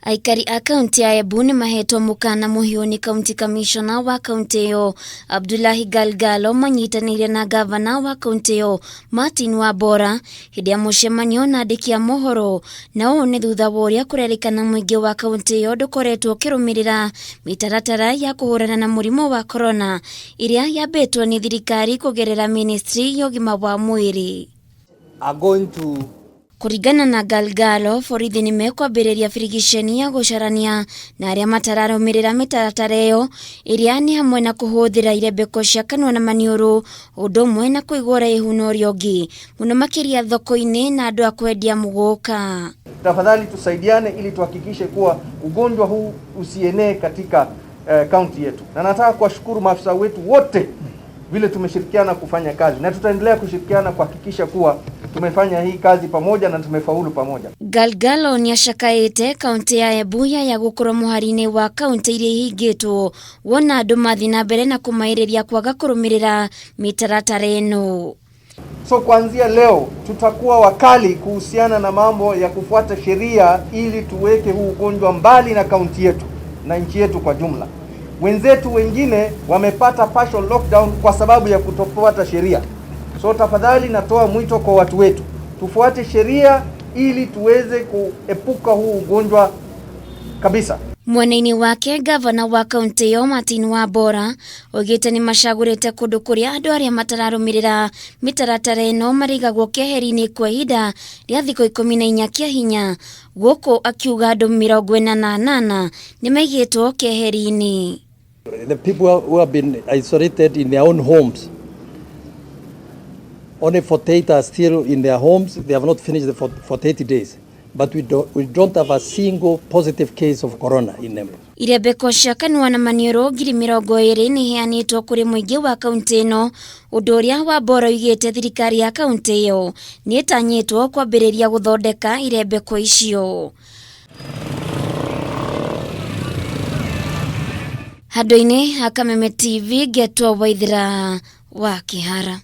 Aikari a kaunti ya Embu nĩ mahetwo mũkana mũhiũ nĩ County Commissioner wa kaunti ĩyo Abdullahi Galgalo manyitanĩire na gavana wa kaunti ĩyo Martin Wambora hĩndĩ ya mũcemanio na andĩki a mohoro, na ũũ nĩ thutha wa ũrĩa kũrerĩkana mũingĩ wa kaunti ĩyo ndũkoretwo ũkĩrũmĩrĩra mĩtaratara ya kũhũrana na mũrimũ wa corona ĩrĩa yambĩtwo nĩ thirikari kũgerera ministry ya ũgima wa mwĩrĩ. Are going to Kũringana na Galgalo, borithi nĩ mekwambĩrĩria birigiceni ya gũcarania na arĩa matararũmĩrĩra mĩtaratara ĩyo ĩrĩa nĩ hamwe na kũhũthĩra irembeko cia kanua na maniũrũ ũndũ ũmwe na kũigwo ũraihu na ũrĩa ũngĩ mũno makĩria thoko-inĩ na andũ a kwendia mũgũka. Tafadhali tusaidiane ili tuhakikishe kuwa ugonjwa huu usienee katika kaunti yetu, na nataka kuwashukuru maafisa wetu wote vile tumeshirikiana kufanya kazi na tutaendelea kushirikiana kuhakikisha kuwa tumefanya hii kazi pamoja na tumefaulu pamoja. Galgalo nĩacakaĩte kaunti ya Embu ya gũkorwo mũhari-inĩ wa kaunti iria ihingĩtwo wona andũ mathiĩ na mbere na kũmaĩrĩria kwaga kũrũmĩrĩra mĩtaratara ĩno. So kuanzia leo tutakuwa wakali kuhusiana na mambo ya kufuata sheria ili tuweke huu ugonjwa mbali na kaunti yetu na nchi yetu kwa jumla. Wenzetu wengine wamepata partial lockdown kwa sababu ya kutofuata sheria. So tafadhali natoa mwito kwa watu wetu tufuate sheria ili tuweze kuepuka huu ugonjwa kabisa. Mwena-inĩ wake gavana wa kaunti ĩyo Martin Wambora oigĩte nĩ macagũrĩte kũndũ kũrĩa andũ arĩa matararũmĩrĩra mĩtaratara ĩno marigagwo keheri-inĩ kwa ihinda rĩa thikũ 14 kĩa hinya, gũkũ akiuga andũ 48 nĩ maigĩtwo keheri-inĩ. The people who have been isolated in their own homes, only 48 are still in their homes. They have not finished the 48 days. But we don't have a single positive case of corona in them. Irembeko cia kanua na maniũrũ 20,000 nĩ iheanĩtwo kũrĩ mũingĩ wa kaunti ĩno, ũndũ ũrĩa Wambora oigĩte thirikari ya kaunti ĩyo nĩ ĩtanyĩtwo kwambĩrĩria gũthondeka irembeko icio. Handũ-inĩ ha Kameme TV ngetwo Waithera wa Kĩhara.